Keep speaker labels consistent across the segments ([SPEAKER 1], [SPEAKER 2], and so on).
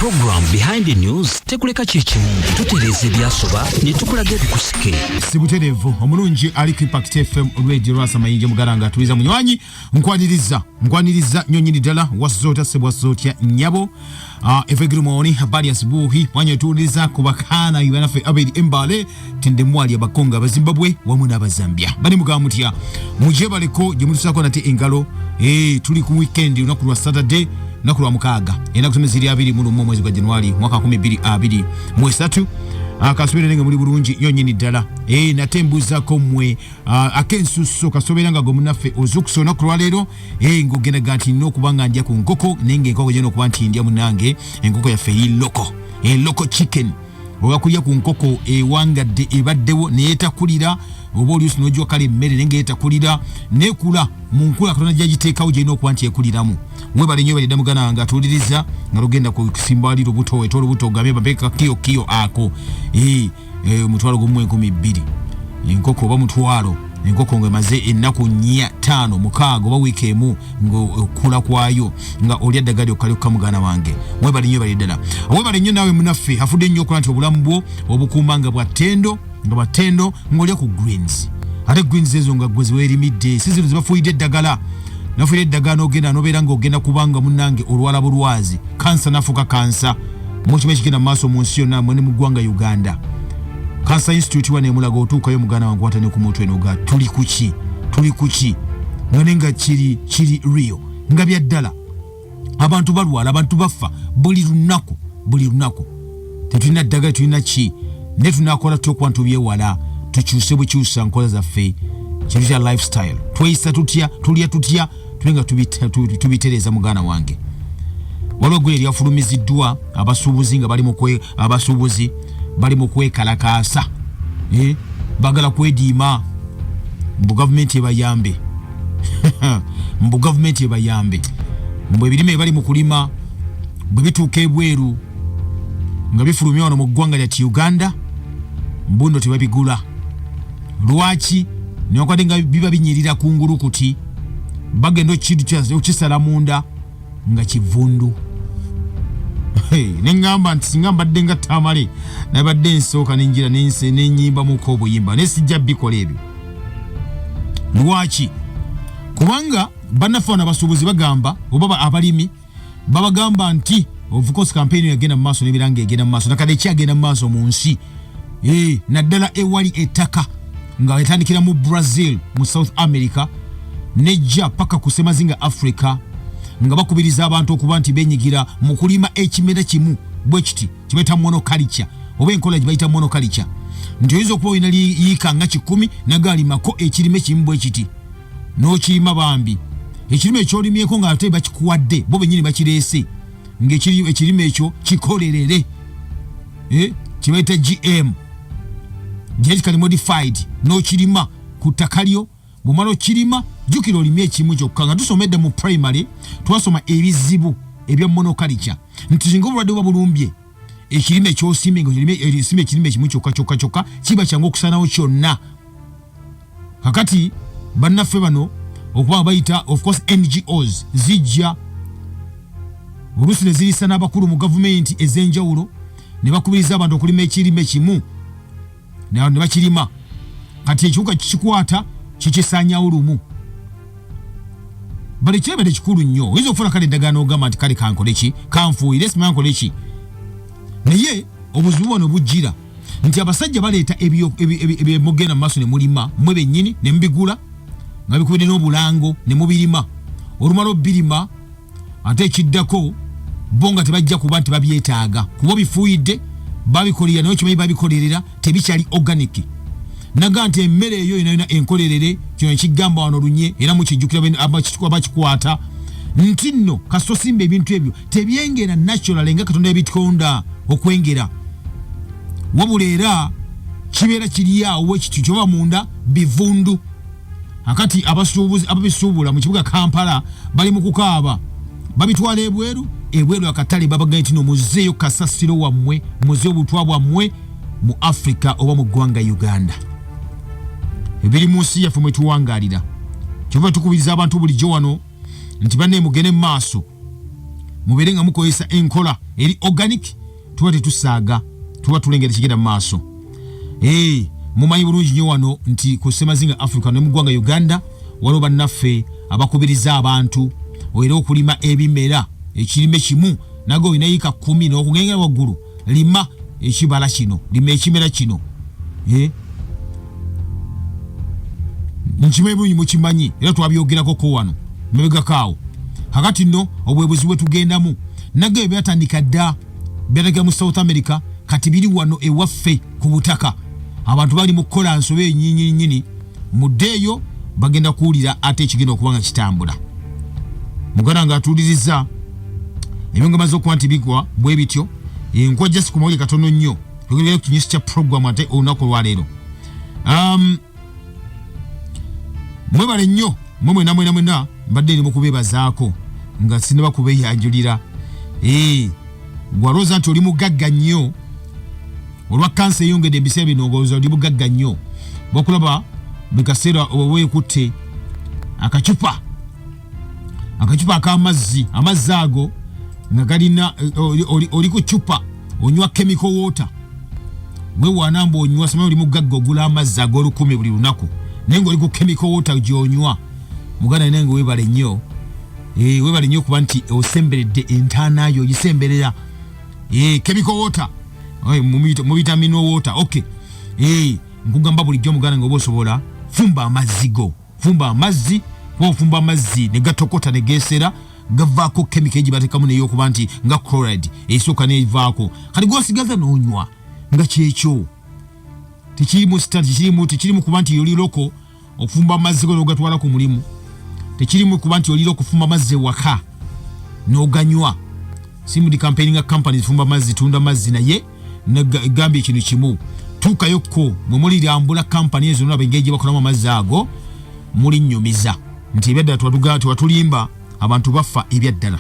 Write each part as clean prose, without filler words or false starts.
[SPEAKER 1] Program Behind the News tekuleka kyekimu, tutereeza ebyasoba ne tukulaga ebikusike.
[SPEAKER 2] Si butereevu omulungi ali ku Impact FM Radio, Lwasa Mayinja Mugala nga atuliza munywanyi. Nkwaniriza, nkwaniriza nnyo nnyini ddala. Wasota sebwasotya nnyabo. Efegirumoni habari asubuhi mwanya otuwuliriza ku bakaana banaffe aberi embale tindemwali abakongo, abazimbabwe wamu n'abazambia. Bali mugaba mutya? Mugyebaleko gye mutusaako nate engalo. Tuli ku weekend, lunaku lwa Saturday, lunaku lwa mukaaga, enaku zomwe ziri 21 omwezi gwa Januari mwaka 2023. Kasubire nga muli bulungi nnyo nnyini ddala. Nate mbuuzako mmwe ak'ensusso kasobeera nga gwe munaffe ozukusa olunaku lwaleero ng'ogenda ga nti nina okuba nga ndya ku nkoko, naye ng'enkoko gyena okuba nti ndya munange enkoko yaffe eri local, local chicken, oba kulya ku nkoko ewangadde ebaddewo naye etakulira, oba oluusi n'ogiwa kale emmere naye ng'etakulira nekula mu nkula Katonda gyagiteekawo gyerina okuba nti ekuliramu. Mwebale nnyo, balidda muganda wange atuwuliriza nga lugenda kusimba wali lubuto, ete olubuto ogambe bampe kiyo kiyo ako 10,000 enkoko, oba mutwalo enkoko ng'emaze ennaku 4, 5, 6 oba wiiki emu ng'okula kwayo nga olya ddagala lyokka lyokka. Muganda wange, mwebale nnyo, bali ddala webale nnyo. Naawe munaffe afudde nnyo okukola nti obulamu bwo obukuuma nga bwa ttendo, nga bwa ttendo, ng'olya ku greens, ate greens ezo nga gwe ziweerimidde, si zino zibafuuyidde eddagala. Nafuuyidde eddagala n'ogenda n'obeera ng'ogenda kubanga munnange olwala bulwazi kansa, nafuuka kansa. Mukiba ekigenda mu maaso mu nsi yonna mwe ne mu ggwanga Uganda. Cancer Institute wano emulaga otuukayo muganda wange kwata ne ku mutwe noga tuli kuki, tuli kuki, nga ne nga kiri kiri real, nga bya ddala. Abantu balwala, abantu bafa buli lunaku, buli lunaku. Tetulina ddagala, tulina ki? Naye tunakola tutya okuba ntubyewala? Tukyuse bukyusa nkola zaffe, kintu kya lifestyle, tweyisa tutya, tulya tutya, tuli nga tubitereeza. Muganda wange, waliwo eggule eryafulumiziddwa abasuubuzi nga bali mu abasuubuzi bali mu kwekalakaasa, bagala kwediima mbu gavumenti ebayambe, mbu gavumenti ebayambe, mbu ebirime bali mu kulima bwe bituuka ebweru nga bifulumya wano mu ggwanga lyati Uganda, mbuno tebabigula. Lwaki? Newankubadde nga biba binyirira kungulu kuti bagenda okisala munda nga kivundu. Neŋŋamba nti singa mbadde nga Tamale nabadde nsooka nenjira nenyimbamuko obuyimba, naye sijja bikola ebyo. Lwaki? Kubanga bannaffe wano abasuubuzi bagamba oba abalimi babagamba nti of course campaign yagenda mu maaso n'ebiranga egenda mu maaso nakadde ekyagenda mu maaso mu nsi, naddala ewali ettaka nga etandikira mu Brazil, mu South America, nejja paka ku semazinga Africa, nga bakubiriza abantu okuba nti benyigira mu kulima ekimera kimu bwe kiti kibaita monoculture, oba enkola gye bayita monoculture, nti oyinza okuba olina yiika nga 100 nagalimako ekirime kimu bwe kiti n'okirima. Bambi ekirime ekyolimyeko nga ate bakikuwadde bo bennyini bakireese ng'ekirime ekyo kikolerere, kibayita GM, genetically modified, n'okirima ku ttaka lyo. Bw'omala okirima, jjukira olimye ekimu kyokka. Nga tusomedde mu primary, twasoma ebizibu ebya monoculture, nti singa obulwadde buba bulumbye ekirime kyosimbye, nga osimba ekirime kimu kyokka kyokka kyokka, kiba kyangu okusaanawo kyonna. Kakati bannaffe bano okuba bayita of course NGOs zijja oluusi ne zirisa n'abakulu mu gavumenti ez'enjawulo ne bakubiriza abantu okulima ekirime kimu ne bakirima. Kati ekiwuka kikikwata kikisaanyawo lumu. Bali kyebere kikulu nnyo. Oyinza okufuna kale eddagala n'ogamba nti kale kankole ki, kanfuuyire, simanya nkole ki, naye obuzibu bwano bujjira nti abasajja baleeta ebyemugenda mu maaso ne mulima mmwe bennyini ne mubigula nga bikubidde n'obulango ne mubirima. Olumala obirima, ate ekiddako bo nga tebajja kuba nti babyetaaga kuba obifuuyidde, babikolerera, naye okimanyi babikolerera, tebikyali organic. Naga nti emmere eyo yona yona enkolerere, kino ekigamba wano lunye era mukijjukira abakikwata nti nno kasita osimba ebintu ebyo tebyengera natural nga Katonda ebitonda okwengera, wabula era kibeera kiri awo ekityo kyoba munda bivundu. Akati abasuubuzi ababisuubula mu kibuga Kampala bali mu kukaaba, babitwala ebweru. Ebweru akatale babagaye nti no muzeeyo kasasiro wammwe, muzeeyo obutwa bwammwe mu Africa oba mu ggwanga Uganda. Ebiri mu nsi yaffe mwe tuwangaalira, kyova tukubiriza abantu bulijjo wano nti banne mugende mu maaso. Mubeere nga mukozesa enkola eri organic, tuba tetusaaga, tuba tulengera kigenda mu maaso. Hey, mumanyi bulungi nnyo wano nti ku Ssemazinga Africa ne mu ggwanga Uganda waliwo bannaffe abakubiriza abantu era okulima ebimera ekirime kimu naga olina yiika 10 n'okugengera waggulu, lima ekibala kino, lima ekimera kino. Nkimanyi bulungi, mukimanyi era twabyogerako ko wano mabegako awo. Kakati nno obwebuzi bwe tugendamu naga ebyo byatandika dda, byatandika mu South America, kati biri wano ewaffe ku butaka. Abantu bali mu kukola nsobe ennyini nnyini. Muddeeyo bagenda kuwulira ate ekigenda okuba nga kitambula. Muganda nga atuuliriza ebyo nga maze okuba nti bigwa bwe bityo, enkwa just ku mawulire katono nnyo, tugenda ku kinyusi kya program ate olunaku olwaleero. Mwebale nnyo mwe mwena mwena mwena, mbadde ndi mu kubeebazaako nga sinaba kubeeyanjulira. Gwalowooza nti oli mugagga nnyo olwa kansa eyongedde ebiseera bino, ng'olowooza oli mugagga nnyo, bakulaba buli kaseera oba weekutte akacupa ak'amazzi, amazzi ago nga galina oli ku cupa onywa chemical water, wewaana mbu onywa, simanyi oli mugagga ogula amazzi ag'olukumi buli lunaku, naye ng'oli ku chemical water gy'onywa. Muganda naye nga weebale nnyo, weebale nnyo okuba nti osemberedde entaana yo, ogisemberera. Chemical water, mubiyita mineral water. Okay, nkugamba bulijjo muganda nga oba osobola fumba amazzi go, fumba amazzi, kuba ofumba amazzi ne gatokota ne geesera, gavaako chemical gye bateekamu neyokuba nti nga chloride esooka nevaako, kati gwosigaza n'onywa nga kyekyo. Tekirimu sita, tekirimu kuba nti oli local okufumba amazzi go n'ogatwala ku mulimu, tekirimu kuba nti olira okufumba amazzi ewaka n'oganywa. Simudi campaigning nga company zifumba amazzi, tunda amazzi, naye gambye ekintu kimu, tuukayokko mwe mulirambula kampani ezo nolaba engeri gye bakolamu amazzi ago, mulinnyumiza nti ebyaddala tewatulimba, abantu bafa ebyaddala.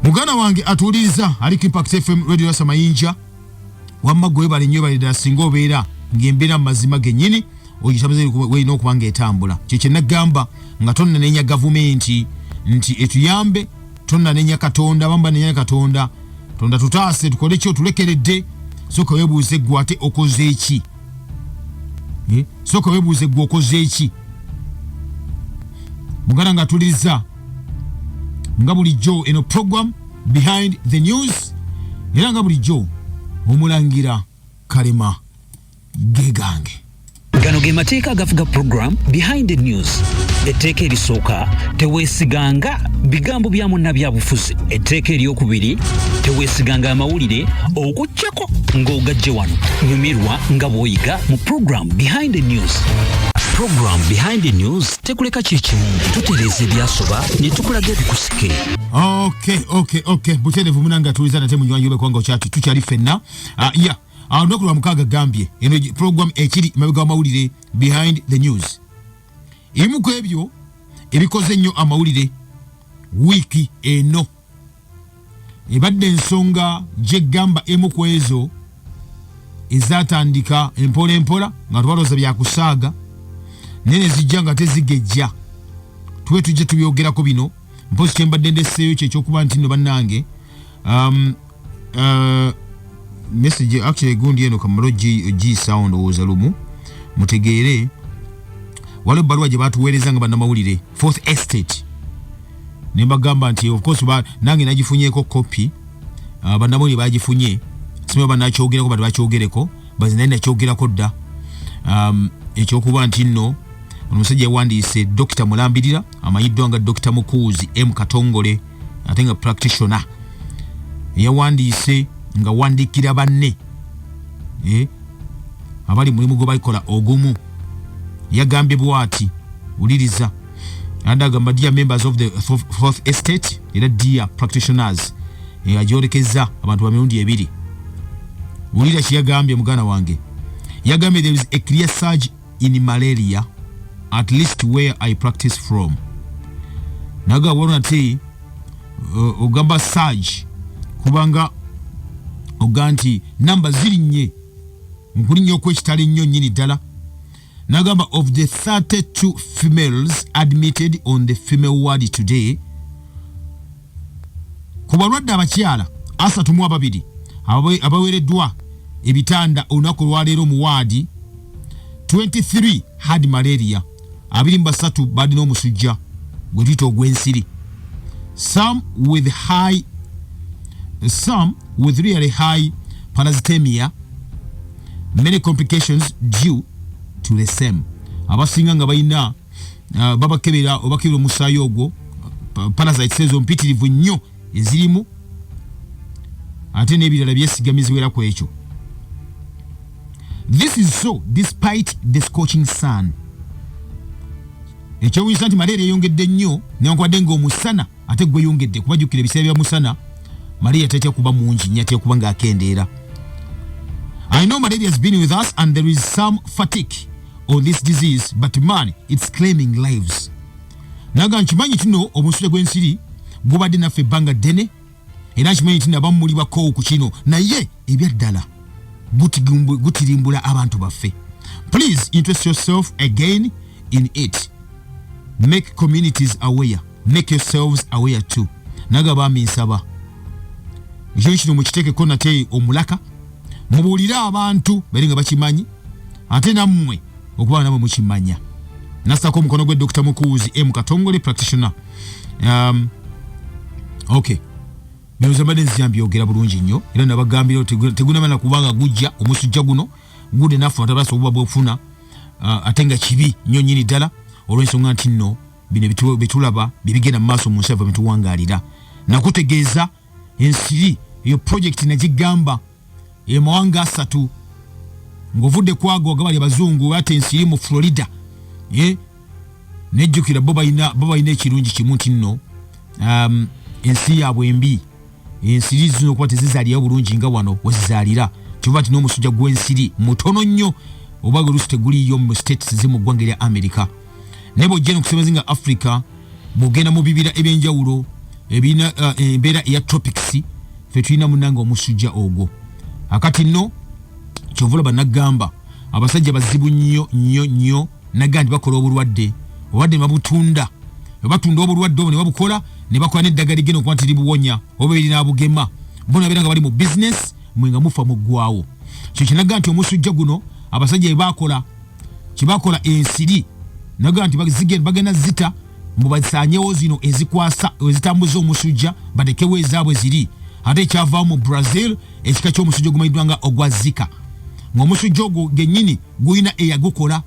[SPEAKER 2] Muganda wange atuwuliriza ali ku Impact FM Radio yasa Mayinja, wamma gwe webale nnyo, webale ddala. Singa obeera ng'embeera mu mazima gennyini ogitabuze werina okuba ng'etambula, kye kyenagamba nga tonnanenya gavumenti nti etuyambe, tonnanenya Katonda, bamba nenya Katonda, Tonda tutaase, tukole ki otulekeredde. Sooka weebuuze gwe ate okoze eki? Sooka weebuuze gwe okoze eki? Muganda nga atuliriza nga bulijjo eno program Behind the News, era nga bulijjo omulangira Kalema gegange.
[SPEAKER 1] Gano ge mateeka agafuga program Behind the News. Etteeka erisooka: teweesiganga bigambo bya munnabyabufuzi. Etteeka eryokubiri: teweesiganga amawulire okuggyako ng'ogajje wano. Nyumirwa nga bw'oyiga mu program Behind the News. Program Behind the News tekuleka kyekimu, tutereeza ebyasoba ne tukulaga ebikusike.
[SPEAKER 2] Okay, butereevu munange atuliza nate munywanyi ube kubanga okyati tukyali ffenna. Ya olunaku lwa mukaaga gambye eno program ekiri mabega w'amawulire, Behind the News. Ebimu ku ebyo ebikoze ennyo amawulire wiiki eno ebadde ensonga gyegamba emu ku ezo ezatandika empola empola nga tubalooza byakusaaga, naye ne zijja nga tezigejja. Tube tujja tubyogerako bino. Mpozi kyembadde ndesseeyo kyekyokuba nti nno bannange, message actually gundi eno kamalo ogiyisaawo, ndowooza lumu mutegeere waliwo ebbaluwa gye batuweereza nga bannamawulire Fourth Estate, ne mbagamba nti of course nange nagifunyeeko kopi, bannamawulire bagifunye, simanyi banakyogerako, bati bakyogereko bazi, naye nakyogerako dda, ekyokuba nti nno ono omusajja yawandiise, Dr Mulambirira amanyiddwa nga Dr Mukuuzi M Katongole, ate nga practitioner, yawandiise nga wandiikira banne abali mulimu gwe balikola ogumu. Yagambye bwati, wuliriza, agamba, "Dear members of the Fourth Estate," era "Dear practitioners," agyolekeza abantu ba mirundi ebiri. Wulira kyeyagambye muganda wange. Yagambye, "There is a clear surge in malaria, at least where I practice from." Naga waliwo nate ogamba surge kubanga oga nti namba zirinnye nkulinnya okwekitalo ennyo nnyini ddala. Nagamba, "Of the 32 females admitted on the female ward today, Ku balwadde abakyala 32 abaweereddwa ebitanda olunaku olwaleero mu waadi, 23 had malaria, 23 balina omusujja gwe tuyita ogw'ensiri, some with really high parasitemia, many complications due to the same. Abasinga nga balina babakebera, obakebera omusaayi ogwo, parasites ezo mpitirivu nnyo ezirimu, ate n'ebirala byesigamizibwa era ku ekyo. This is so despite the scorching sun. Ekyewunyisa nti malaria eyongedde nnyo newankubadde ng'omusana ate gweyongedde, kuba jjukira ebiseera bya musana malaria tatya kuba mungi nnyo, atya kuba ng'akendeera. I know malaria has been with us and there is some fatigue on this disease, but man, it's claiming lives. Naga nkimanyi kino omusujja gw'ensiri gubadde naffe ebbanga ddene, era nkimanyi nti nabamu muli bakoowu ku kino, naye ebyaddala gutirimbula abantu baffe. Please interest yourself again in it, make communities aware, make yourselves aware too. Naga bambi nsaba ekyo kino mukiteekeko nate omulaka, mubuulire abantu bali nga bakimanyi, ate nammwe okuba namwe mukimanya. Nasako omukono gwe Dr Mukuuzi M Katongole, practitioner. Okay, bino mbadde nzija mbyogera bulungi nnyo, era nabagambira tegunamala kubanga gujja omusujja guno gude naffe atabasa obuba bwofuna, ate nga kibi nnyo nnyini ddala, olw'ensonga nti nno bino byetulaba byebigenda mu maaso mu nsi yaffe mwetuwangaalira. Nakutegeeza ensiri eyo project nagigamba emawanga 3 ng'ovudde kwago agabali abazungu bata ensiri mu Florida. Nejjukira bo balina ekirungi kimu nti nno ensi yaabwe embi, ensiri zino okuba tezizaalirayo bulungi nga wano wezizaalira, kyova nti n'omusujja gw'ensiri mutono nnyo oba oluusi teguliyo mu states zimu ggwanga erya America. Naye bw'ojja nokusemeza nga Africa, bw'ogenda mu bibira ebyenjawulo ebirina embeera eya tropics, fe tulina munange omusujja ogwo. Akati nno kyova olaba nagamba abasajja bazibu nnyo nnyo nnyo, naga nti bakola obulwadde, obulwadde ne babutunda, batunda obulwadde obwo ne babukola ne bakola n'eddagala ligenda okuba nti libuwonya oba erinabugema. Bo nabeera nga bali mu bizinesi, mwe nga mufa muggwawo. Kyo kyenaga nti omusujja guno abasajja bebakola kyebakola ensiri, naga nti bagenda zita mbu basaanyewo zino ezikwasa ezitambuza omusujja, batekewo ezaabwe ziri. Ate ekyavaawo mu Brazil ekika ky'omusujja ogumanyiddwa nga ogwa Zika, ng'omusujja ogwo gennyini gulina eyagukola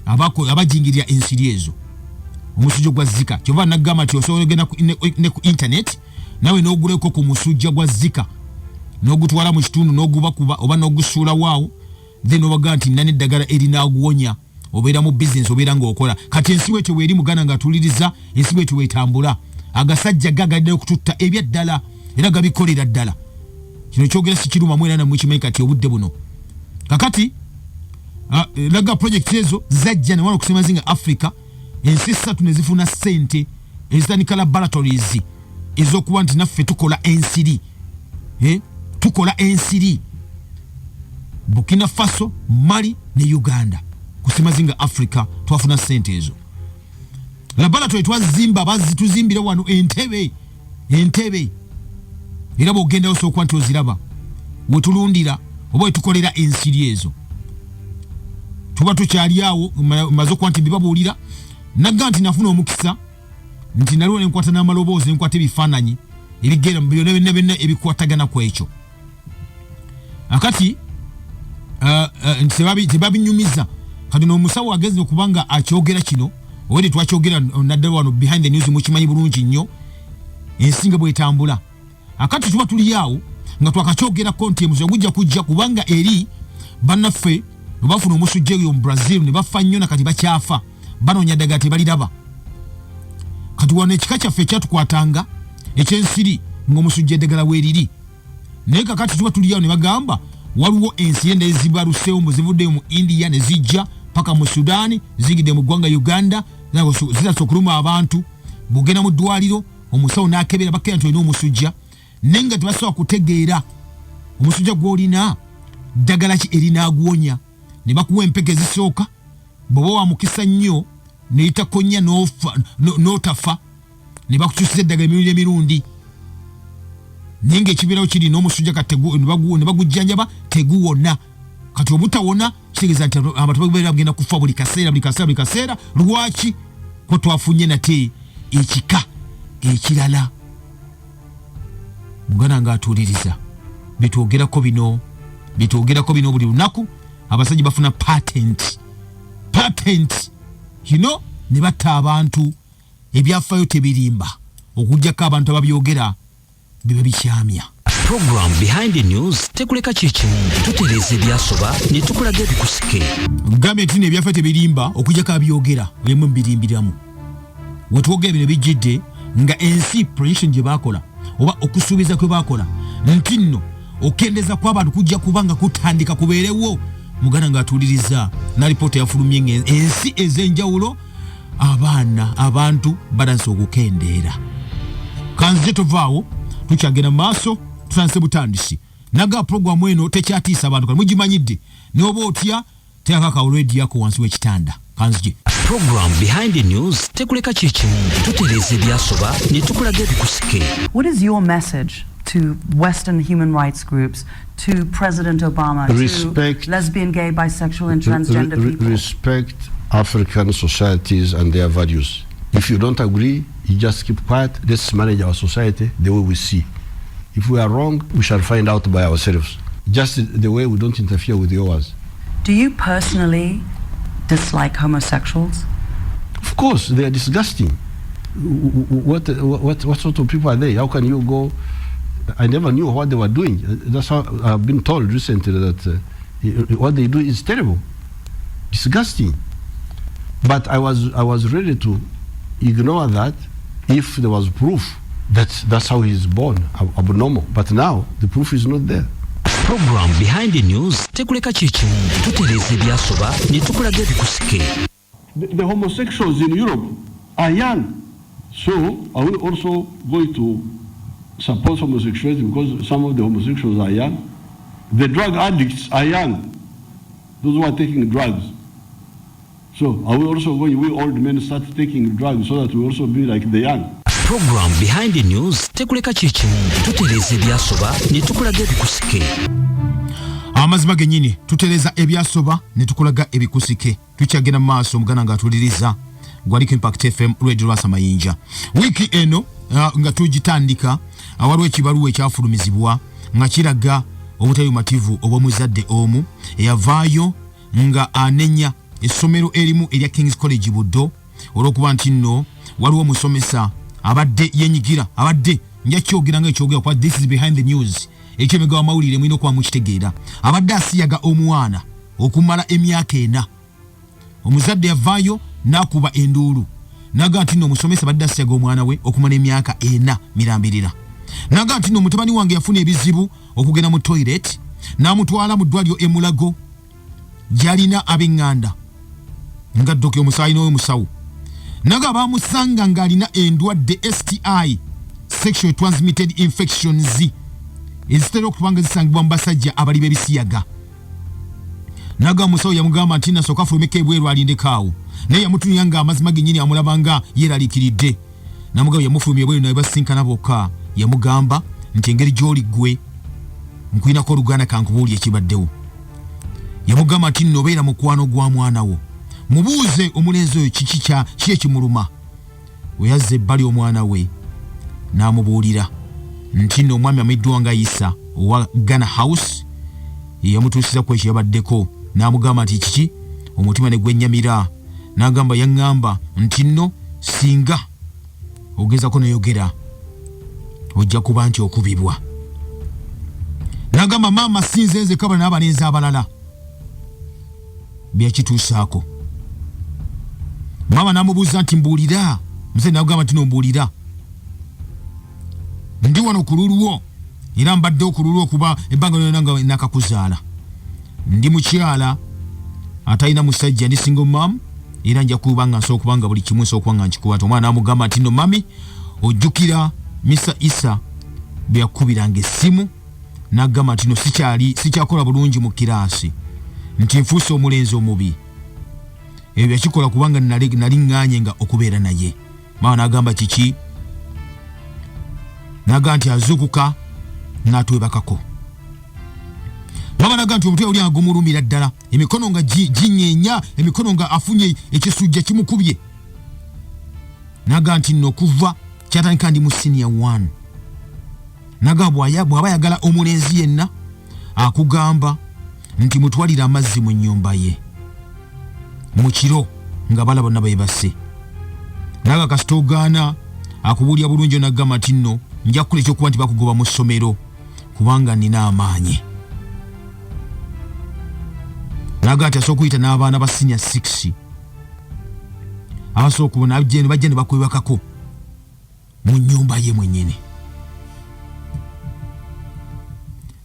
[SPEAKER 2] abajingirira ensiri ezo, omusujja gwa Zika. Kyova nagamba nti osobola ogenda ne ku internet nawe n'oguleko ku musujja gwa Zika n'ogutwala mu kitundu n'ogubakuba oba n'ogusuulawaawo, then obaga nti nina n'eddagala erinaguwonya. Obeera mu bizinesi, obeera ng'okola. Kati ensi bwetyo bweri, muganda nga atuliriza, ensi bwetyo bwetambula. Agasajja gagadde okututta ebyaddala era gabikolera ddala. Kino kyogera sikirumamu, era namwe kimanyi. Kati obudde buno kakati laga project ezo zajja newala okusemazi nga Africa ensi 3 nezifuna ssente ezitandika laboratories ez'okuba nti naffe tukola ensiri, tukola ensiri. Burkina Faso, Mali ne Uganda. Kusemazi nga Africa twafuna ssente ezo, laboratory twazimba, bazituzimbira wano Entebe. Entebe era bw'ogendayo osobola nti oziraba wetulundira oba wetukolera ensiri ezo. Tuba tukyali awo, maze okuba nti mbibabuulira, nagga nti nafuna omukisa nti naliwo nenkwata n'amaloboozi, nenkwata ebifaananyi ebigenda byonna byonna byonna ebikwatagana ku ekyo. Akati nti tebabinyumiza. Kati n'omusawo agezi okuba nga akyogera kino owedde twakyogera naddala wano behind the news, mukimanyi bulungi nnyo ensi nga bwetambula. Akati tuba tuli awo nga twakakyogerako nti emuzi ogujja kujja, kubanga eri bannaffe bwe bafuna omusujja eyo mu Brazil ne bafa nnyo, nakati bakyafa banoonya ddagala tebaliraba. Kati wano ekika kyaffe ekyatukwatanga ekyensiri ng'omusujja eddagala weeriri, naye kakati tuba tuli awo ne bagamba waliwo ensiri endala ezibaluseewo mbu zivuddeyo mu India ne zijja paka mu Sudaani, ziyingidde mu ggwanga Uganda, zitandise okuluma abantu. Bw'ogenda mu ddwaliro omusawo n'akebera, bakebera nti olina omusujja, naye nga tebasobola kutegeera omusujja gw'olina ddagala ki erinaaguwonya. Ne bakuwa empeke ezisooka, bw'oba wa mukisa nnyo neyitakonya n'otafa, ne bakukyusiza eddagala emirundi emirundi. Naye ngaekibeerawo kiri n'omusujja kati ne bagujjanjaba teguwona. Kati obutawona kitegeeza nti abantu babeera bagenda kufa buli kaseera, buli kaseera, buli kaseera. Lwaki ko twafunye nate ekika ekirala? Muganda nga atuuliriza byetwogerako bino, byetwogerako bino buli lunaku. Abasajja bafuna patent, patent ne batta abantu. Ebyafaayo tebirimba, okugjako abantu ababyogera biba bikyamya.
[SPEAKER 1] Program Behind the News tekuleka kyekimu, tutereeza ebyasoba ne tukulaga ebikusike.
[SPEAKER 2] Gambye nti nebyafaayo tebirimba, okugjako abyogera emu mbirimbiramu. Wetwogera bino bijjidde nga ensi projection gye bakola oba okusuubiza kwe bakola nti nno okendeza kw'abantu kujja kuba nga kutandika kubeerewo. Muganda ng'atuuliriza na lipoota yafulumye nga ensi ez'enjawulo abaana abantu balanse okukendeera. Kanzije tovaawo, tukyagenda mu maaso, tutandise butandisi naga puroguramu eno tekyatiisa abantu, kati mugimanyidde. Noba otya, teekako radio yako wansi w'ekitanda. Kanzije.
[SPEAKER 1] Program Behind the News tekuleka kyekimu, tutereeza ebyasoba ne tukulaga ebikusike.
[SPEAKER 3] What is your message to Western human rights groups, to President Obama,
[SPEAKER 4] Respect-
[SPEAKER 3] to lesbian, gay, bisexual, and transgender people?
[SPEAKER 4] Respect African societies and their values. If you don't agree, you just keep quiet. Let's manage our society the way we see. If we are wrong, we shall find out by ourselves. Just the way we don't interfere with yours.
[SPEAKER 3] Do you personally dislike homosexuals?
[SPEAKER 4] Of course, they are disgusting. What sort of people are they? How can you go? I never knew what they were doing. That's how I've been told recently that what they do is terrible, disgusting. But I was ready to ignore that if there was proof that that's how he's born, abnormal. But now the proof is not there.
[SPEAKER 1] Program Behind the News tekuleka kyekimu, tutereeza ebyasoba ne tukulaga ebikusike.
[SPEAKER 4] The homosexuals in Europe are young. So are we also going to support homosexuality because some of the homosexuals are young? The drug addicts are young, those who are taking drugs. So are we also going, we old men start taking drugs so that we also be like the young?
[SPEAKER 1] Program Behind the News tekuleka kyekimu, tutereeza ebyasoba ne tukulaga ebikusike.
[SPEAKER 2] Amazima gennyini, tutereeza ebyasoba ne tukulaga ebikusike. Tukyagenda mu maaso. Omuganda ng'atuuliriza, gwaliko Impact FM Radio, Lwasa Mayinja. Wiiki eno nga tugitandika, waliwo ekibaluwa ekyafulumizibwa nga kiraga obutali bumativu obw'omuzadde omu eyavaayo nga anenya essomero erimu erya Kings College Buddo olw'okuba nti nno waliwo omusomesa abadde yenyigira abadde nja kyogera nga ekyogera kuba this is behind the news, ekyemega wamawulire mulina okuba mukitegeera, abadde asiyaga omwana okumala emyaka 4. Omuzadde yavaayo n'akuba enduulu naga nti nno omusomesa abadde asiyaga omwana we okumala emyaka 4 mirambirira, naga nti nno mutabani wange yafuna ebizibu okugenda mu toilet, n'amutwala mu ddwaliro emulago gy'alina ab'eŋŋanda nga ddoki omusaayi n'omusawo, naga bamusanga ng'alina endwadde STI, sexual transmitted infections, ezitera okuba nga zisangibwa mu basajja abali b'ebisiyaga. Naga omusawo yamugamba nti nasooka afulumeko ebweru alindeko awo, naye yamutunira nga amazima gennyini amulaba nga yeeraliikiridde. Namugamba yamufulumya ebweru naye basinkana bokka, yamugamba nti engeri gy'oli ggwe nkulinako oluganda, kankubuuli ekibaddewo. Yamugamba nti nno obeera mukwano gwa mwana wo, mubuuze omulenzi oyo kiki kya ki ekimuluma. We yazza ebbali omwana we n'amubuulira nti nno omwami amiddwa nga Isa owa Ghana House yeyamutuusiza ku ekyo yabaddeko, n'amugamba nti kiki, omutima ne gwennyamira. N'agamba yaŋŋamba nti nno singa ogezako noyogera ojja kuba nti okubibwa. N'agamba maama sinze nzekka, bano n'abalenzi abalala byakituusaako. Maama n'amubuuza nti mbuulira. Musajja n'agamba nti nombuulira, ndi wano ku lulwo era mbaddewo ku lulwo okuba ebbanga lyonna nga nakakuzaala. Ndi mukyala atalina musajja, ndi single mom, era nja kuba nga nsobola okuba nga buli kimu nsobola okuba nga nkikuba. Nti omwana n'amugamba nti no mummy, ojjukira Mr Isa bwe yakubiranga essimu n'agamba nti no sikyali sikyakola bulungi mu kiraasi, nti nfuuse omulenzi omubi? Ebyo yakikola kubanga nali ŋŋaanye nga okubeera naye. Maama n'agamba kiki? N'agamba nti azuukuka N'atwebakako. Mama naga nti omutwe oli gumulumira ddala, emikono nga ginyeenya, emikono nga afunye ekisujja kimukubye. Naga nti nno okuva kyatandika ndi mu senior 1. Naga bw'aba ayagala omulenzi yenna akugamba nti mutwalire amazzi mu nnyumba ye mu kiro nga bala bonna beebase. Naga kasita ogaana akubuulira bulungi, onagamba nti nno nja kukola ekyokuba nti bakugoba mu ssomero kubanga nina amaanyi. Naga nti asobola okuyita n'abaana ba senior 6 abasobola okubona bajja ne bakwebakako mu nnyumba ye mwennyini.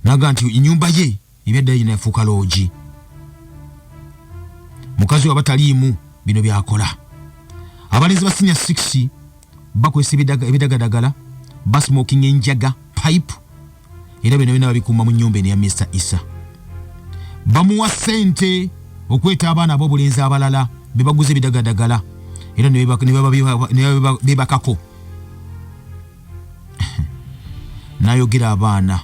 [SPEAKER 2] Naga nti ennyumba ye ebyaddala yina yafuuka loogi, mukazi we aba taliimu bino byakola. Abalenzi ba senior 6 bakozesa ebidagadagala, basmoking enjaga pipe, era bino byonna babikuuma mu nnyumba eno ya Mr Isa. Bamuwa ssente okweta abaana ab'obulenzi abalala be baguza ebidagadagala era ne bebakako. N'ayogera abaana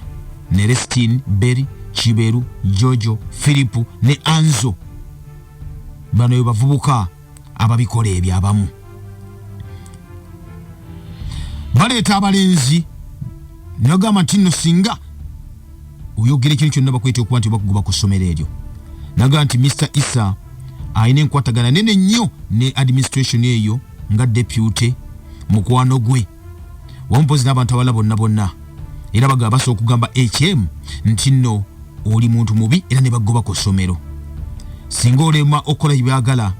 [SPEAKER 2] Nerestin, Berry, Kiberu, Jojo, Philip ne Anzo. Bano be bavubuka ababikola ebyo. Abamu baleeta abalenzi nagamba nti nno singa oyogera ekintu kyonna bakweta okuba nti bakugoba ku ssomero eryo. Nagamba nti Mr Isa alina enkwatagana nene nnyo ne administration eyo nga deputy mukwano gwe wamu mpozi n'abantu abalala bonna bonna, era bagaba basobola okugamba HM nti nno oli muntu mubi era ne bagoba ku ssomero. Singa olema okukola byebyagala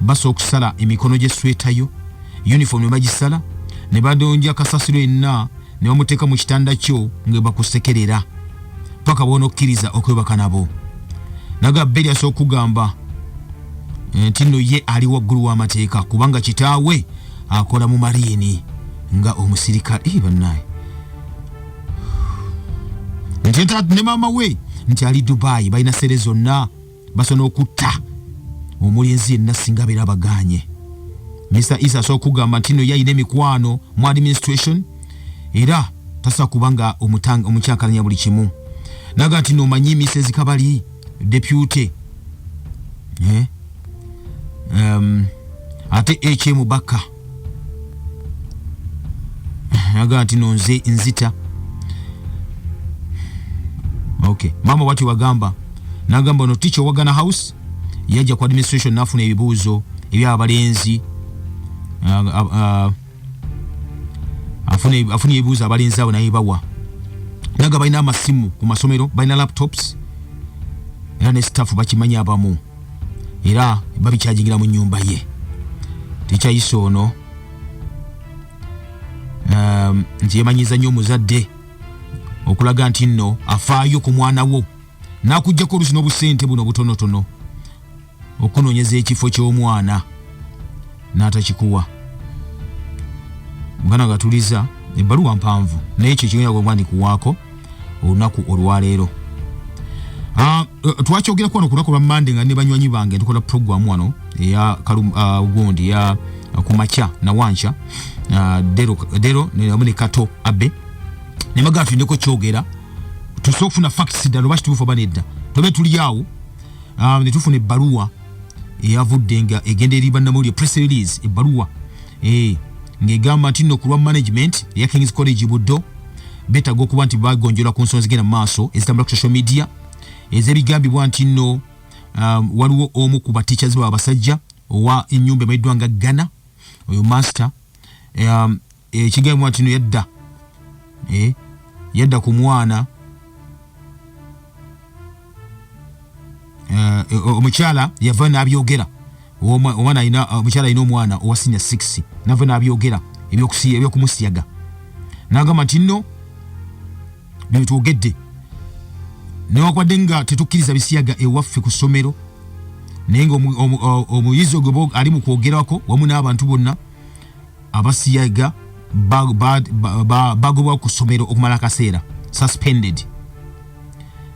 [SPEAKER 2] basobola okusala emikono gy'esswetayo, uniform ne bagisala ne badonja kasasiro yenna ne bamuteeka mu kitanda kyo nga bakusekerera paka bw'onokkiriza okwebaka nabo. Naga Beri asobola okugamba nti nno ye ali waggulu w'amateeka kubanga kitaawe akola mu mariini nga omusirikale. Bannaye, nti ne maama we nti ali Dubai, balina sere zonna, basobola okutta omulenzi yenna singa abeera abagaanye. Mr Isa asobola okugamba nti nno ye alina emikwano mu administration era tasobola kubanga omukyankalanya buli kimu. Naga nti nomanyi Mrs Kabali deputy ate HM Baka. Naga nti no nze nzita. Okay, mama wati wagamba nagamba ono teacher wagana house yajja ku administration nafuna ebibuuzo ebyabalenzi, afuna ebibuuzo abalenzi abo naye bawa. Naga balina amasimu ku masomero, balina laptops era ne staff bakimanyi abamu era babikyajingira mu nyumba ye. Tekyayisa ono nti yemanyiza nnyo omuzadde okulaga nti nno afaayo ku mwana wo n'akuggyako oluusi n'obusente buno obutonotono okunoonyeza ekifo ky'omwana n'atakikuwa. Muganda nga tuliza ebbaluwa mpanvu, naye ekyo kigenda kuba ndikuwaako olunaku olwaleero. Twakyogerako wano ku lunaku lwa Mande nga ne banywanyi bange tukola program wano eya gundi ya kumakya na wanca, dero wamu ne Kato Abe ne bagamba tulindeko kyogera tusobola okufuna facts ddala oba kituufu oba nedda. Tobe tuli awo ne tufuna ebbaluwa eyavudde nga egenda eri bannamawulire, press release, ebbaluwa ng'egamba nti nno ku lwa management eya Kings College Buddo beetaaga okuba nti bagonjola ku nsonga zigenda mu maaso ezitambula ku social media ez'ebigambibwa nti nno waliwo omu ku bateachers baabwe abasajja owa ennyumba emanyiddwa nga Ghana, oyo master, ekigambibwa nti nno yadda ku mwana, omukyala yava n'abyogera. Omwana alina, omukyala alina omwana owa senior 6, nava n'abyogera ebyokumusiyaga n'agamba nti nno bino twogedde newankubadde nga tetukkiriza bisiyaga ewaffe ku ssomero, naye nga omuyizi ogwo ali mu kwogerako wamu n'abantu bonna abasiyaga bagobwa ku ssomero okumala akaseera, suspended.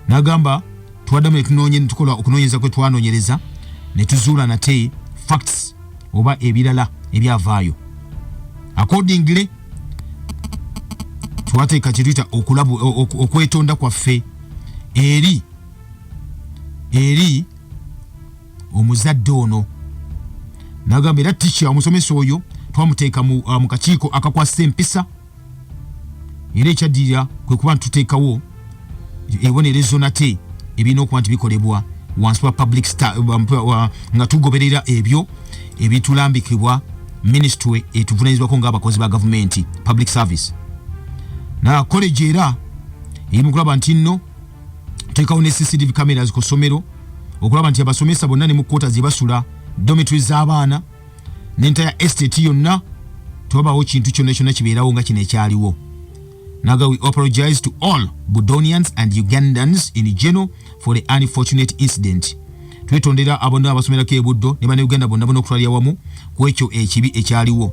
[SPEAKER 2] N'agamba twaddamu netunoonye netukola okunoonyereza kwe twanoonyereza ne tuzuula nate facts oba ebirala ebyavaayo. Accordingly Twateeka kyetuyita okwetonda kwaffe eri eri omuzadde ono. Nagamba era teacher, omusomesa oyo twamuteeka mu kakiiko akakwasa empisa, era ekyaddirira kwe kuba ntuteekawo ebibonerezo nate ebirina okuba nti bikolebwa wansi wa public nga tugoberera ebyo ebitulambikibwa ministry etuvunanyizibwako ng'abakozi ba gavumenti, public service. Na college era eri mu kulaba nti nno teekawo ne CCTV cameras ku ssomero, okulaba nti abasomesa bonna ne mu quarters gye basula, dormitory z'abaana n'entire estate yonna, tewabawo kintu kyonna kyonna kibeerawo nga kino ekyaliwo. Naga, we apologize to all Budonians and Ugandans in general for the unfortunate incident. Twetondera abonna abasomerako ebuddo ne bannayuganda bonna bonna okutwalira wamu ku ekyo ekibi ekyaliwo.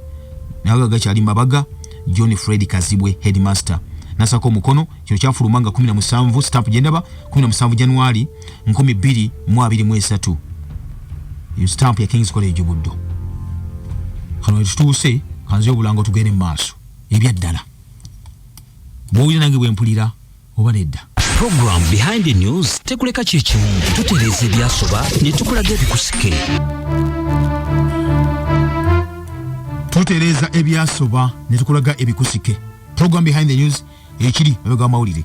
[SPEAKER 2] Naga gakyali Mabaga John Fred Kazibwe, headmaster, nasako omukono. Kino kyafuluma nga 17, stamp gyendaba 17 January 2023, eyo stamp ya Kings College Buddo. Kano wetutuuse, kanze obulango tugende mu maaso. Ebyaddala bwowulira nange bwe mpulira oba nedda?
[SPEAKER 1] Program Behind the News tekuleka kyekimu, tutereeza ebyasoba ne tukulaga ebikusike.
[SPEAKER 2] Tutereeza ebyasoba ne tukulaga ebikusike. Program Behind the News, ekiri mabega w'amawulire.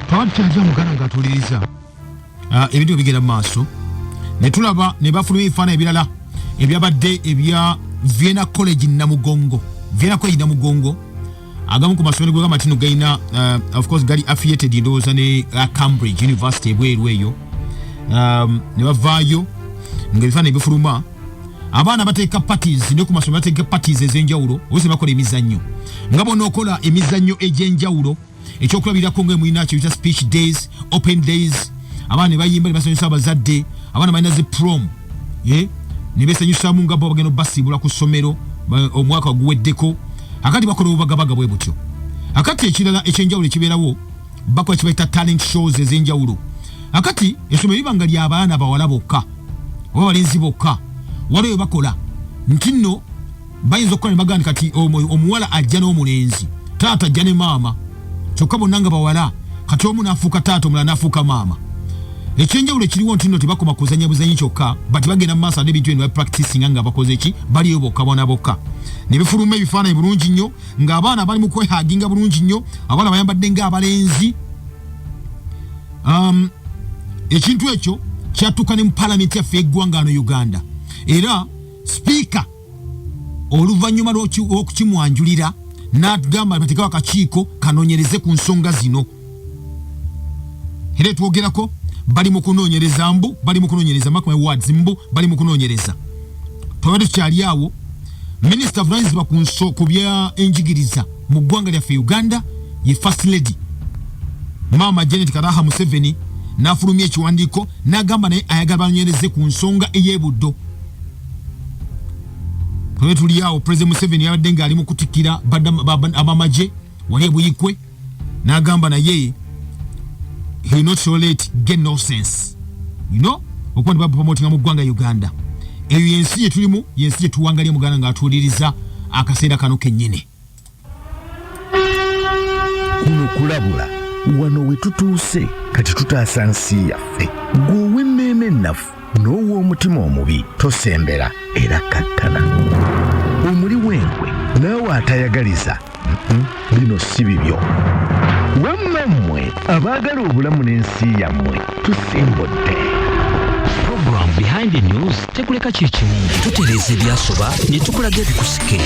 [SPEAKER 2] Twaba tukyajja muganda nga atuwuliriza, ebintu bigenda mu maaso ne tulaba ne bafulumya ebifaananyi ebirala ebyabadde ebya Vienna College Namugongo. Vienna College Namugongo, agamu ku masomero gwegamba nti no galina, of course gali affiliated ndowooza ne Cambridge University ebweru eyo. Ne bavaayo nga ebifaananyi bifuluma, abaana bateeka parties, ne ku masomero bateeka parties ez'enjawulo, oluusi bakola emizannyo nga bonna okola emizannyo egy'enjawulo. Ekyokulabirako nga mulina kyebita speech days, open days, abaana ne bayimba ne basanyusa abazadde. Abaana balina zi prom, ne besanyusamu nga bo bagenda obasiibula ku ssomero omwaka guweddeko. Akati bakola obubagabaga bwe butyo. Akati ekirala ekyenjawulo ekibeerawo, bakola kibayita talent shows ez'enjawulo. Akati essomero liba nga ly'abaana bawala bokka oba balenzi bokka, waliwo bakola nti nno bayinza okukola ne bagamba nti kati omuwala ajja n'omulenzi, taata ajja ne maama, kyokka bonna nga bawala. Kati omu n'afuuka taata, omulala n'afuuka maama. Ekyenjawulo ekiriwo nti nno tebakoma kuzanya buzanyi kyokka, but bagenda mu maaso ate ebintu bino bapracticinga nga bakoze ki, baliyo bokka bona bokka, ne bifuluma ebifaananyi bulungi nnyo ng'abaana bali mu kwehaginga bulungi nnyo, abaana bayambadde ng'abalenzi. Ekintu ekyo kyatuuka ne mu palamenti yaffe eggwanga ano Uganda, era sipiika oluvannyuma lw'okukimwanjulira n'agamba bateekawo akakiiko kanoonyereze ku nsonga zino. Era etwogerako bali mu kunoonyereza, mbu bali mu kunoonyereza, mark my words, mbu bali mu kunoonyereza. Twabadde tukyali awo, minisita avunanyizibwa ku bya enjigiriza mu ggwanga lyaffe Uganda, ye First Lady Maama Janet Karaha Museveni, n'afulumya ekiwandiiko n'agamba naye ayagala banoonyereze ku nsonga ey'ebuddo. Twabadde tuli awo, President Museveni yabadde ng'ali mu kutikkira abamagye wali ebuyikwe, n'agamba naye he will not tolerate gay nonsense, okuba nti bapromotinga mu ggwanga Uganda. Eyo yensi gye tulimu, yensi gye tuwangalye muganda ng'atuwuliriza akaseera kano kennyini.
[SPEAKER 5] Kuno kulabula, wano we tutuuse kati tutaasa nsi yaffe. Gwe ow'emmeeme ennafu n'ow'omutima omubi, tosembera era kattana. Omuli w'enkwe naawe atayagaliza, bino si bibyo. Wamma mmwe abaagala obulamu n'ensi yammwe, tusimbudde.
[SPEAKER 1] Program Behind the News tekuleka kyekimu, tutereeza ebyasoba ne tukulaga ebikusike.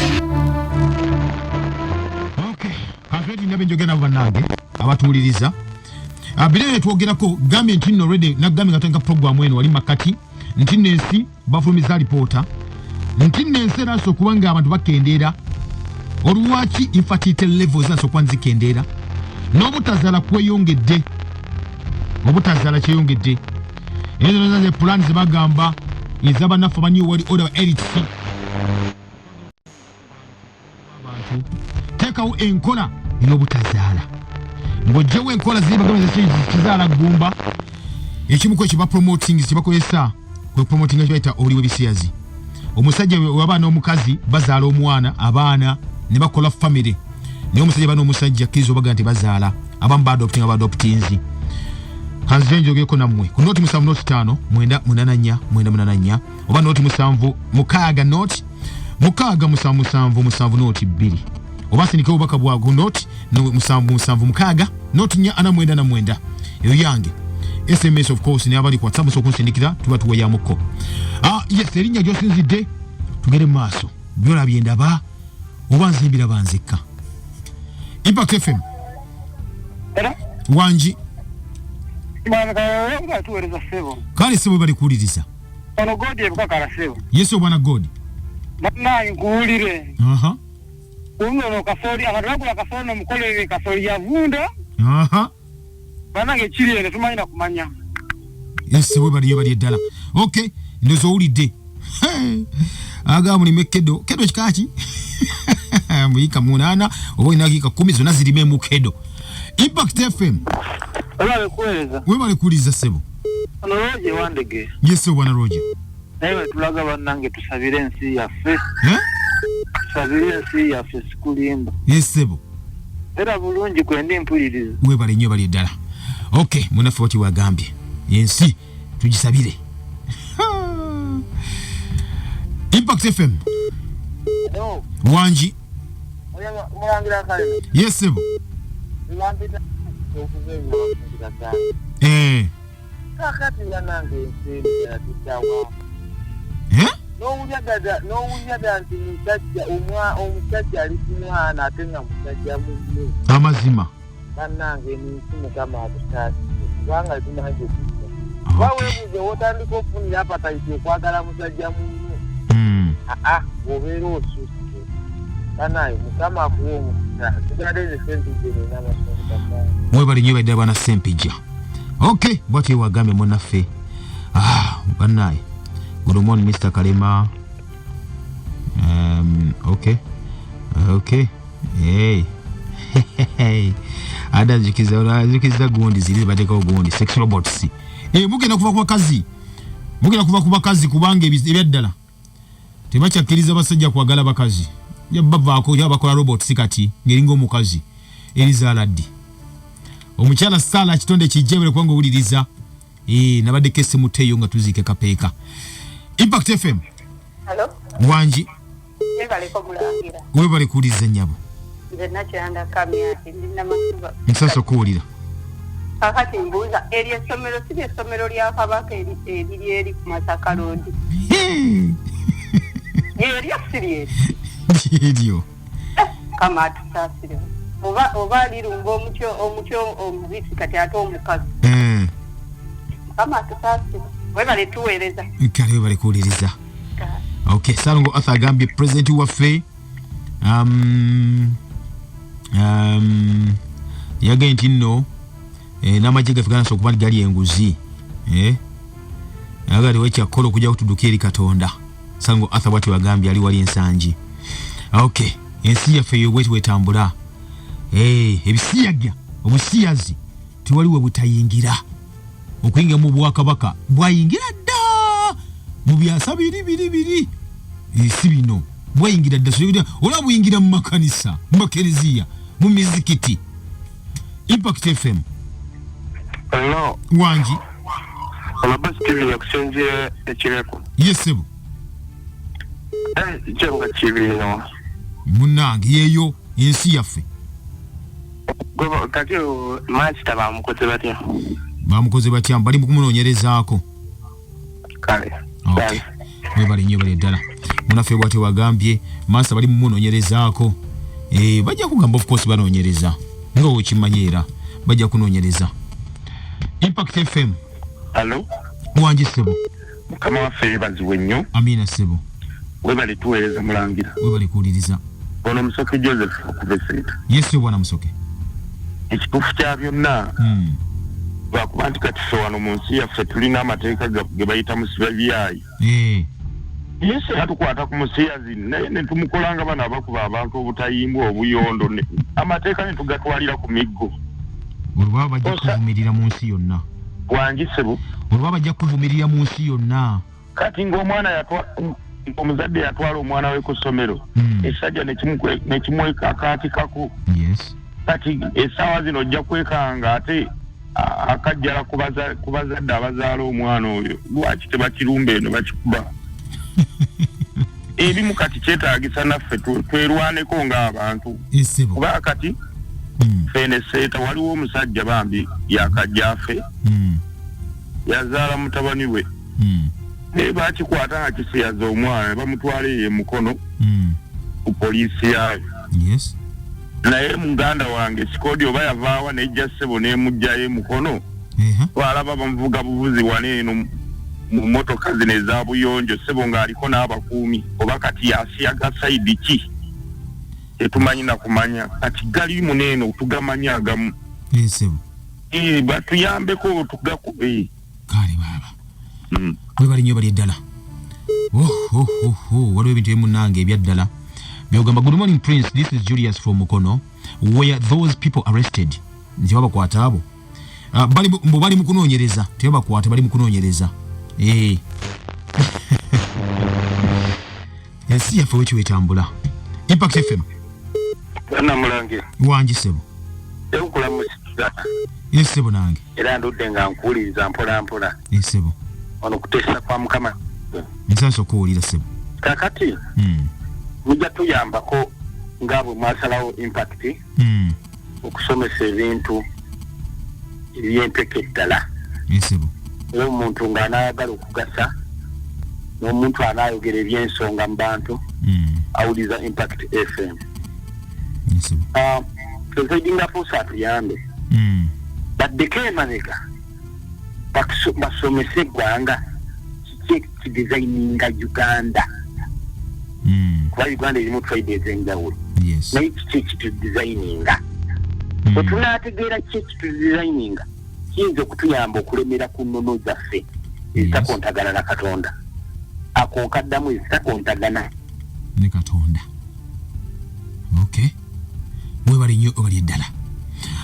[SPEAKER 2] Okay, kansweti ndabe njogera nabo bannange abatuwuliriza. Bino bye twogerako, gambye nti nno already nagambye nga tandika programu eno wali makati nti nno ensi bafulumiza alipoota nti nno ensi eraasa okuba nga abantu bakendeera. Olwaki infertility levels ziraasa okuba nzikendeera n'obutazaala kweyongedde, obutazaala kyeyongedde. Ezo zonna ze pulaani zebagamba ez'abannaffe aba New World Order elites. Abantu teekawo enkola ey'obutazaala ng'oggyewo enkola ziri bagamba kizaala ggumba. Ekimu ku ekyo bapromoting kyebakozesa kwe promotinga kyebayita obuli bw'ebisiyazi. Omusajja waba n'omukazi bazaala omwana, abaana ne bakola famire. Naye omusajja bano omusajja kkiriza obaga nti bazaala abamu baadoptinga baadoptinzi. Kanzije njogeko nammwe ku noti 7 noti 5 9 8 4 9 8 oba noti 7 6 noti 6 7 7 7 noti 2 oba sindika obubaka bwa ku noti 7 7 6 noti 4 4 9 eyo yange SMS of course ne abali ku WhatsApp so kunsindikira tuba tuwayamuko. Yes, erinnya gy'osinzidde tugere mu maaso byolabye ndaba oba nzimbira banzikka. Impact FM. Wangi. Kale sebo bali kuwuliriza.
[SPEAKER 6] Ono God ebukakala sebo.
[SPEAKER 2] Yesu bwana God.
[SPEAKER 6] Banayi nkuwulire. Uno kasoli abantu bagula kasoli nomukolere kasoli yavunda. Banange kiri ene tumanyi na kumanya.
[SPEAKER 2] Yesu bwe bali bali eddala. Okay, ndozo owulidde. Aga mulime kedo. Kedo kikaki? Muyika 8 oba olina yiika 10 zonna zirime mu kedo. Impact FM.
[SPEAKER 6] Webale kuweereza.
[SPEAKER 2] Webale kuwuliriza ssebo.
[SPEAKER 6] Ono Roger Wandege.
[SPEAKER 2] Yes, bwana Roger.
[SPEAKER 6] Naye tulaga bannange tusabire ensi yaffe. Tusabire ensi yaffe sikulimba.
[SPEAKER 2] Yes, ssebo.
[SPEAKER 6] Era bulungi kwendi mpuliriza.
[SPEAKER 2] Webale nnyo bali eddala. Okay, munaffe wati wagambye. Ensi tugisabire. Impact FM.
[SPEAKER 6] Hello.
[SPEAKER 2] Wangi.
[SPEAKER 6] Mulangira kale.
[SPEAKER 2] Yes, ssebo.
[SPEAKER 6] Kakati nange ensi yatutawa. N'owulya nti musajja omusajja ali ku mwana ate nga musajja munne.
[SPEAKER 2] Amazima.
[SPEAKER 6] Bannange ensi Mukama atusaasire kubanga tumanyi okutta. Waweebuuze w'otandika okufunira appetite okwagala musajja munne. Obeera osusse. Bannange Mukama akuwe omukisa. Sigadde nze Ssempijja nina amasonga.
[SPEAKER 2] Mwebale nnyo badde abaana Ssempijja. Okay, bw'atyo wagambye munnaffe. Bannaye. Good morning Mr. Kalema. Okay. Okay. Hey. Ada zikiza gundi ziri batekawo gundi sex robots. Mugenda kuva ku bakazi. Mugenda kuva ku bakazi kubanga ebyaddala. Tebakyakkiriza basajja kwagala bakazi. Yabavaako yabakola robots kati ngeringa omukazi. Erizaala ddi. Omukyala Sala kitonde kijjebere kubanga owuliriza. Nabadde kesi muteeyo nga tuziike kapeeka. Impact FM.
[SPEAKER 7] Hello.
[SPEAKER 2] Wangi.
[SPEAKER 7] Webaleko mulangira.
[SPEAKER 2] Webale kuwuliriza nnyabo.
[SPEAKER 7] Nze Nakyanda Kamyaki ndi Namasuba.
[SPEAKER 2] Nsasa okuwulira.
[SPEAKER 7] Kakati mbuuza eryo essomero si ly'essomero lya Kabaka eriri eri ku Masaka Road? Eryo si lyeryo?
[SPEAKER 2] Lyeryo.
[SPEAKER 7] Kama atusaasire. Oba lirumba omutyo omubisi kati ate omukazi. Kama atusaasire. Webale tuweereza.
[SPEAKER 2] Kale webale kuwuliriza. Okay, Salongo Arthur agambye president waffe yagambye nti nno n'amagye gaffe ganasobola okuba nti gali enguzi. Agati wekyakola okujja kutuddukira eri Katonda. Salongo Arthur bw'atyo agambye ali wali Ensangi. Okay, ensi yaffe eyo bweti bwetambula. Ebisiyaga, obusiyazi tewali we butayingira. Okuyingira mu bwakabaka bwayingira dda mu byasa biri biri biri. Si bino bwayingira dda, olaba buyingira mu makanisa, mu makereziya, mu mizikiti. Impact FM.
[SPEAKER 6] Hello.
[SPEAKER 2] Wangi.
[SPEAKER 6] Olaba Steven okusinziira ekireko.
[SPEAKER 2] Yes, sebo.
[SPEAKER 6] Kyenga kibino.
[SPEAKER 2] Munnange yeeyo ensi yaffe.
[SPEAKER 6] Kati Master bamukoze batya?
[SPEAKER 2] Bamukoze batya? Bali mu kumunoonyerezaako.
[SPEAKER 6] Kale.
[SPEAKER 2] Okay. Mwebale nnyo bali ddala. Munaffe bw'atyo wagambye Master bali mu munoonyerezaako. Bajja kugamba of course banoonyereza. Nga okimanyi era bajja kunoonyereza. Impact FM.
[SPEAKER 8] Hello.
[SPEAKER 2] Wangi ssebo.
[SPEAKER 8] Mukama waffe yeebazibwe nnyo.
[SPEAKER 2] Amiina ssebo.
[SPEAKER 8] Webale tuweereza mulangira.
[SPEAKER 2] Webale kuwuliriza.
[SPEAKER 8] Ono Musoke Joseph okuva e Sseeta.
[SPEAKER 2] Yes, bwana Musoke.
[SPEAKER 8] Ekituufu kya byonna lwakuba nti kati ffe wano mu nsi yaffe tulina amateeka ge bayita musibabyayi. Yesu yatukwata ku musiyazi naye ne tumukola nga bano abakuba abantu obutayimbwa obuyondo amateeka ne tugatwalira ku miggo.
[SPEAKER 2] Olwo bajja kuvumirira mu nsi yonna.
[SPEAKER 8] Wangi ssebo.
[SPEAKER 2] Olwo bajja kuvumirira mu nsi yonna.
[SPEAKER 8] Kati ng'omwana Omuzadde yatwala omwana we ku ssomero, ekisajja nekimwekakaatikako. Kati essaawa zino ojja kwekanga ate akajjala ku bazadde abazaala omwana oyo. Lwaki tebakirumba eno bakikuba? Ebimu kati kyetaagisa naffe twerwaneko ng'abantu, kuba kati fene seeta waliwo omusajja bambi yakajja afe, yazaala mutabani we, naye bakikwata nga kisiyaza omwana ne bamutwala eyo emukono ku poliisi yaayo. Naye muganda wange sikodi oba yavaawa nejja ssebo n'emugjayo emukono, twalaba bamuvuga buvuzi wano eno mu mmotoka zino eza buyonjo ssebo ng'aliko n'abakuumi, oba kati yasiyaga sayidi ki tetumanyi na kumanya. Kati gali muneeno tugamanyi agamu, batuyambeko tugakube.
[SPEAKER 2] Kale baaba webali nnyo bali eddala. Waliwo ebintu ebimunange ebyaddala byogamba. Good morning Prince, this is Julius from Mukono. Were those people arrested? Nti babakwata abo mbu bali mu kunoonyereza, tebabakwata, bali mu kunoonyereza. Ensi yaffe wekyo wetambula. Impact FM.
[SPEAKER 9] Banamulangira.
[SPEAKER 2] Wangi ssebo.
[SPEAKER 9] Ekukulamusiza.
[SPEAKER 2] Ssebo nange.
[SPEAKER 9] Era ndudde nga nkuwuliriza mpola mpola.
[SPEAKER 2] Ssebo.
[SPEAKER 9] Ono kuteesa kwa Mukama.
[SPEAKER 2] Nsanyuse okuwulira ssebo.
[SPEAKER 9] Kakati mujja tuyambako nga bwe mwasalawo Impact okusomesa ebintu eby'empeke ddala.
[SPEAKER 2] Ssebo.
[SPEAKER 9] Era omuntu ng'anaayagala okugasa n'omuntu anaayogera eby'ensonga mu bantu awuliza Impact FM. Presiding Apostle atuyambe. Baddeko emabega basomese eggwanga kiki kidesigninga Uganda. Kuba Uganda erimu tribe ez'enjawulo. Naye kiki ekitudesigninga? Bwe tunaategeera kiki ekitudesigninga, kiyinza okutuyamba okulemera ku nnono zaffe ezitakontagana na Katonda. Ako nkaddamu, ezitakontagana
[SPEAKER 2] ne Katonda. Okay. Mwebale nnyo, obali eddala.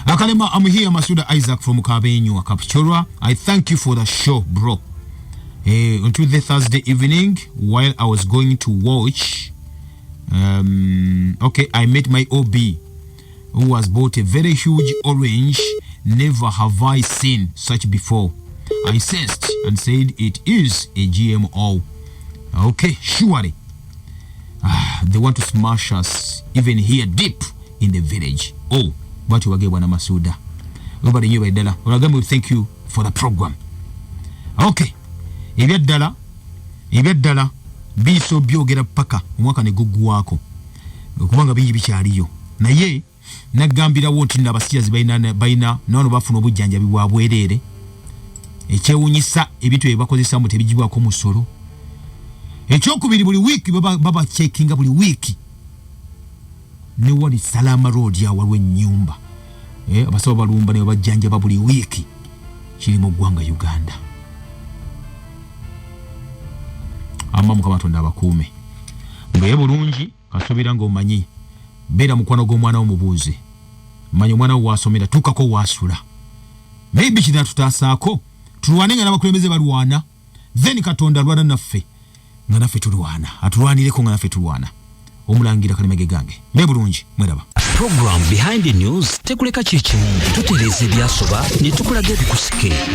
[SPEAKER 2] Akalema, I'm here, Masuda Isaac from Kabenyu, Kapchorwa. I thank you for the show, bro. Until the Thursday evening, while I was going to watch, okay, I met my OB, who has bought a very huge orange. Never have I seen such before. I sensed and said it is a GMO. Okay, surely. They want to smash us even here deep in the village. Oh, bwatyo wage bwana Masuda. Webale nnyo ddala. Olagambe thank you for the program. Okay. Ebyaddala ebyaddala biiso byogera paka omwaka ne guggwako, kubanga bingi bikyaliyo, naye nagambirawo nti nno abasiyazi balina nawano bafuna obujjanjabi bwa bwereere. Ekyewunyisa, ebintu bye bakozesa mu tebigibwako musolo. Ekyokubiri, buli wiiki babacekinga buli wiiki. Newali Salama Road awaliwo ennyumba, abasawo balumba ne babajjanjaba buli wiiki. Kiri mu ggwanga Uganda. Amma Mukama Katonda abakuume mbeere bulungi. Kasobera ng'omanyi, beera mukwano gw'omwana wo, mubuuze, manya omwana wo wasomera, tuukako waasula, maybe kinatutaasaako. Tulwane nga n'abakulembeze balwana, then Katonda alwana naffe nga naffe tulwana, atulwanireko nga naffe tulwana. Omulangira Kalimage gange mbe bulungi, mweraba.
[SPEAKER 1] Program Behind the News tekuleka kyekimu, tutereeza ebyasoba ne tukulaga ebikusike.